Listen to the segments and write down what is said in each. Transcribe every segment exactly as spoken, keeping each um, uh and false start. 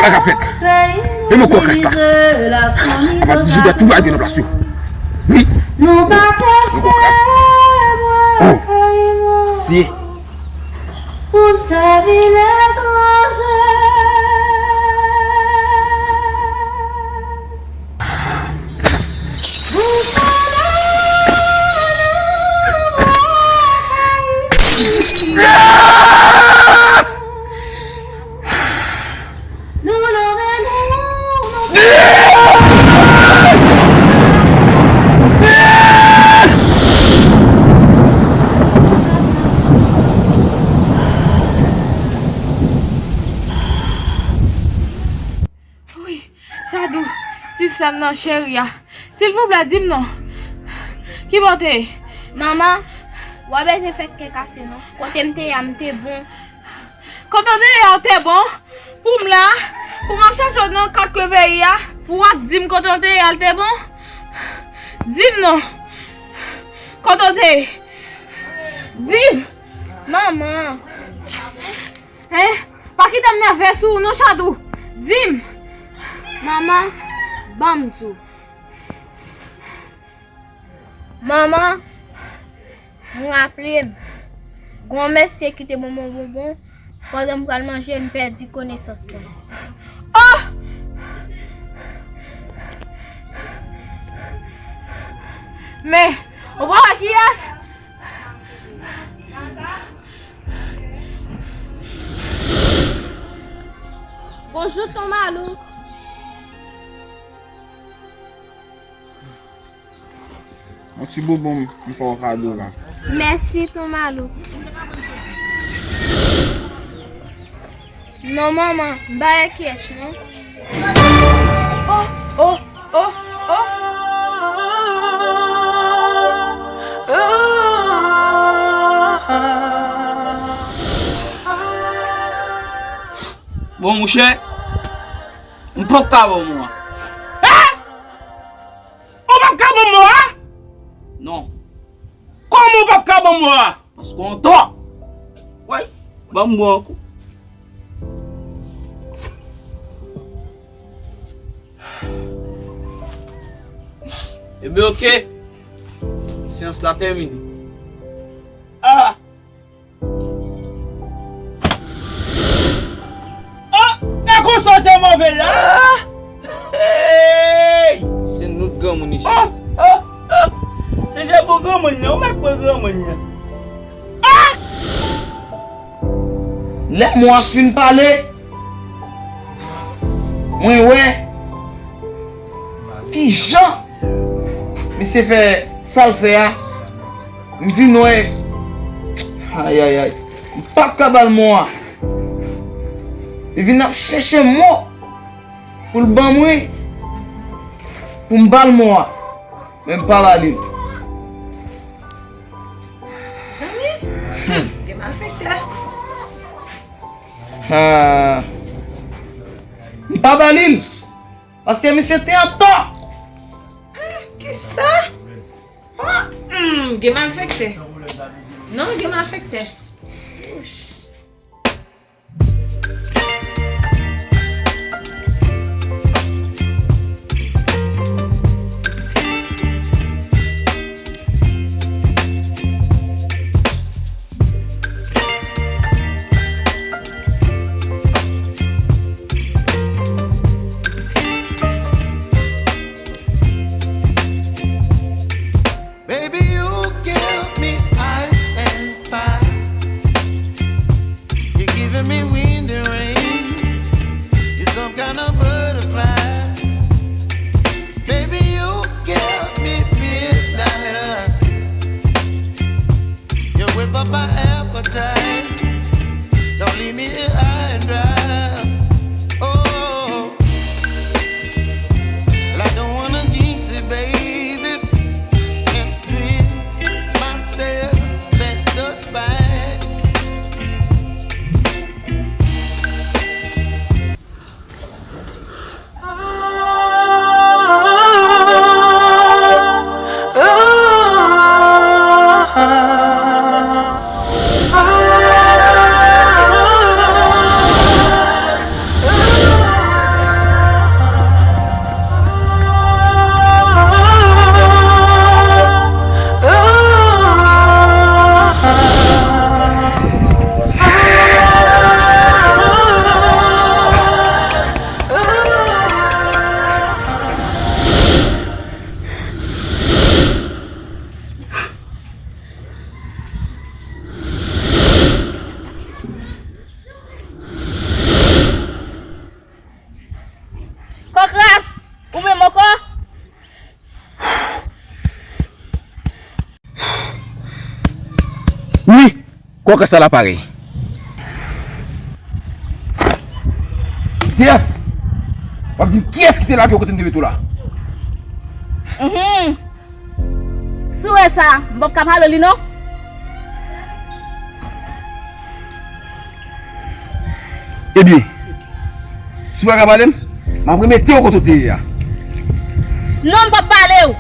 Sa k ap fèt? E mwen kòkras la. Apa di jidè tou bagay byen nan plas yo. Wi. Mwen kòkras. Oh. Sye. Pou n sèvi letranje. Wi, Chadou, ti sè m nan cheri a. Silvouplè, di m non. Ki bò w te ye? Manman, w pa bezwen fè kè kase non. Kote m te ye a, m te bon. Kote w te ye a, w te bon? Pou m la, pou m ap chèche w nan kat kwen peyi a, pou w ap di m kote w te ye a, l te bon? Di m non. Kote w te ye? Di m. Manman. Hein? Pa kite m nève sou ou non, Chadou. Di m. Manman, ban m di w. Manman, m raple m, gon mesye ki te ban m yon bonbon, pandan m pral manje, m pèdi konesans mwen. Oh! Men, ou pa wè kiyès? Bonjou, Ton Malouk. Yon ti bonbon m fè w kado la. Mèsi, Ton Malouk. Non, manman, m pa wè kiyès, non. Oh, oh, oh, oh. Bon, monchè, m p ap ka ba w mò a. Hein? Ou p ap ka ban m mò a? Non. Kòman ou p ap ka ban m mò a? Paske w antò. Woy, ban m bwè yon kou. Ebyen, oke. Seyans la tèmine. Ah! Ah, e konsa w te move la? Hey! Se nou t granmoun isit. Oh, oh, oh. Se, se pou granmoun nan, ou mèt pran granmoun nan. Ah! Lè mò a fin pale, mwen wè kijan misye fè sa l fè a. M vin wè. Ayayay. M p ap ka ba l mò a. Li vin ap chèche mo pou l ban mwen, pou m ba l mò a. Men m pa ba li l. Zanmi, gen malfektè. Ha. M pa ba li l. Paske misye te antò. Ah, kisa? Ah, hmm, gen malfektè. Non, gen malfektè. Ouch. Baby, you give me ice and fire. Kòkras, ou menm ankò? Wi, kòkras la la parèy. Kiyès? W ap di m kiyès ki te lage w kote m te mete w la? Mhm. Si w wè sa, m p ap ka pale w li non. Ebyen, si w pa ka pale m, m ap remete w kote w te ye a. Non, m p ap pale w.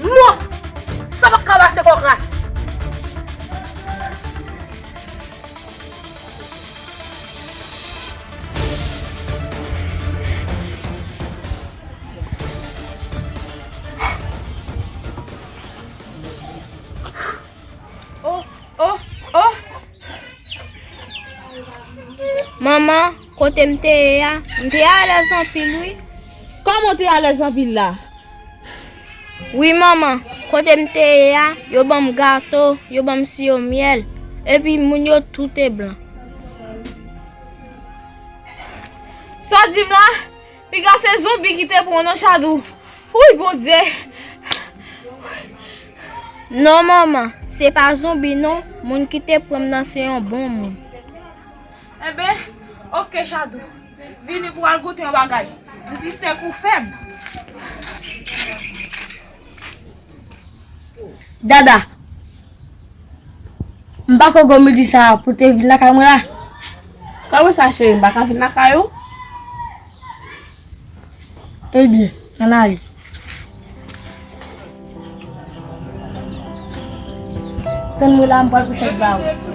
Non! Sa p ap ka pase, kòkras! Oh, oh, oh! Manman, kote m te ye a, m te alèz anpil, wi. Kòman w te alèz anpil la? Wi, manman, kote m te ye a, yo ban m gato, yo ban m siwo myèl, epi moun yo tout te blan. Sa w di m la? Piga se zonbi ki te pran w non, Chadou. Wouy, Bondye! Non, manman, se pa zonbi non. Moun ki te pran m nan se yon bon moun. Enben, oke, Chadou. Vini pou w al goute yon bagay. M ti sèk ou fèb. Dada, m pa kwè gwo midi sa a pou te vin lakay mwen la. Kòman sa, cheri, m pa ka vin lakay ou? Ebyen, ann ale. Tann mwen la, m pral pou chans ba ou.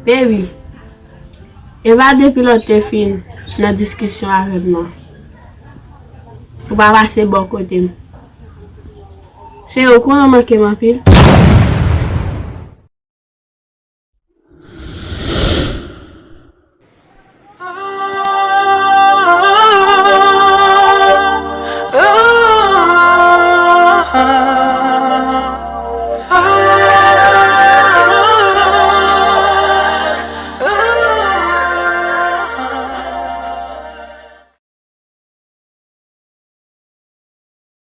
Baby, e pa depi lè w te fin nan diskisyon avè m nan, ou pa pase bò kote m. Cheri, ou konnen w manke m anpil.